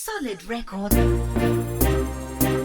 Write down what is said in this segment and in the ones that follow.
Solid Records.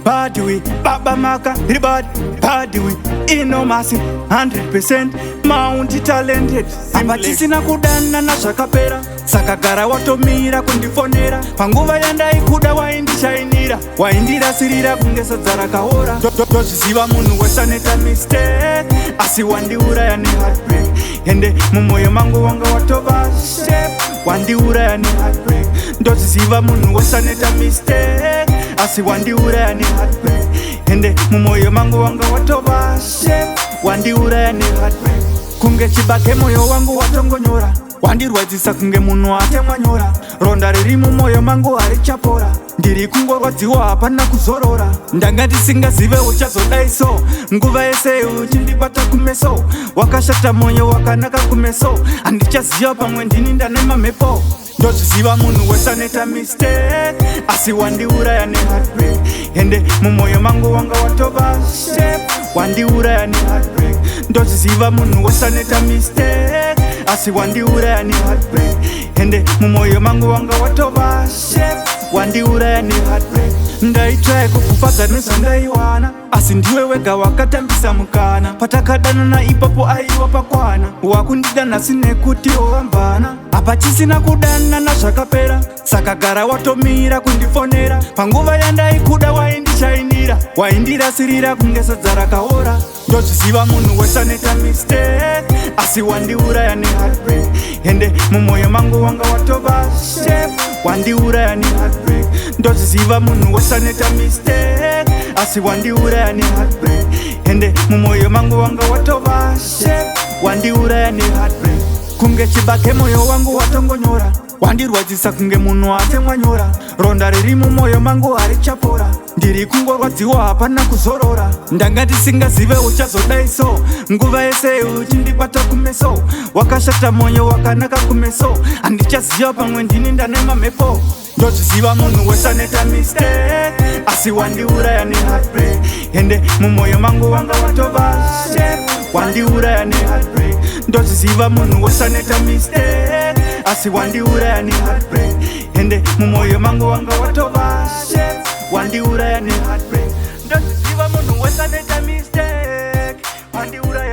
Bad we, Baba Maka, bad, bad we, Inomasi, 100% Mount talented. Apa tisina kudanana zvakapera, saka gara watomira kundifonera. Panguva yandaikuda waindishainira, waindirasirira kunge sadza rakaora. Ndozviziva munhu wese anoita mistake, asi wandiuraya neheartbreak. Ende mumwoyo mangu wanga watova shape, wandiuraya neheartbreak. Ndozviziva munhu wese anoita mistake, asi wandiuraya neheartbreak. Ende mumwoyo mangu wanga watova shape, wandiuraya neheartbreak. Kunge chibage mwoyo wangu watongonyora, wandirwadzisa kunge munhu atemwa nyora. Ronda riri mumwoyo mangu harichapora, ndiri kungorwadziwa, hapana kuzorora. Ndanga ndisingazive uchazodai so, nguva yese uchindibata kumeso. Wakashata mwoyo, wakanaka kumeso, handichaziva pamwe ndini ndane mamhepo. Ndozviziva munhu wese anoita mistake, asi wandiuraya neheartbreak. Ende mumwoyo mangu wanga watova shape, wandiuraya neheartbreak. Ndozviziva munhu wese anoita mistake, asi wandiuraya neheartbreak. Ende mumwoyo mangu wanga watova shape, wandiuraya neheartbreak. Ndaitrai kukufadza nezvandaiwana, asi ndiwe wega wakatambisa mukana. Patakadanana ipapo aiwa pakwana, wakundida nhasi nekuti wovambana. Apa chisina kudanana zvakapera, saka gara watomira kundifonera. Panguva yandaikuda waindishainira, waindirasirira kunge sadza rakaora. Ndozviziva munhu wese anoita mistake, asi wandiuraya neheartbreak. Ende mumwoyo mangu wanga watova shape, wandiuraya neheartbreak. Ndozviziva munhu wese anoita mistake, asi wandiuraya neheartbreak. Ende mumwoyo mangu wanga watova shape, wandiuraya neheartbreak. Kunge chibage mwoyo wangu watongonyora, wandirwadzisa kunge munhu atemwa nyora. Ronda riri mumwoyo mangu harichapora, ndiri kungorwadziwa, hapana kuzorora. Ndanga ndisingazive uchazodai so, nguva yese uchindibata kumeso. Wakashata mwoyo, wakanaka kumeso, handichaziva pamwe ndini ndane mamhepo. Ndozviziva munhu wese anoita mistake, asi wandiuraya neheartbreak. Ende mumwoyo mangu wanga watova shape, wandiuraya neheartbreak. Ndozviziva munhu wese anoita mistake, asi wandiuraya neheartbreak. Ende mumwoyo mangu wanga watova shape, wandiuraya neheartbreak. Ndozviziva munhu wese anoita mistake, wandiuraya.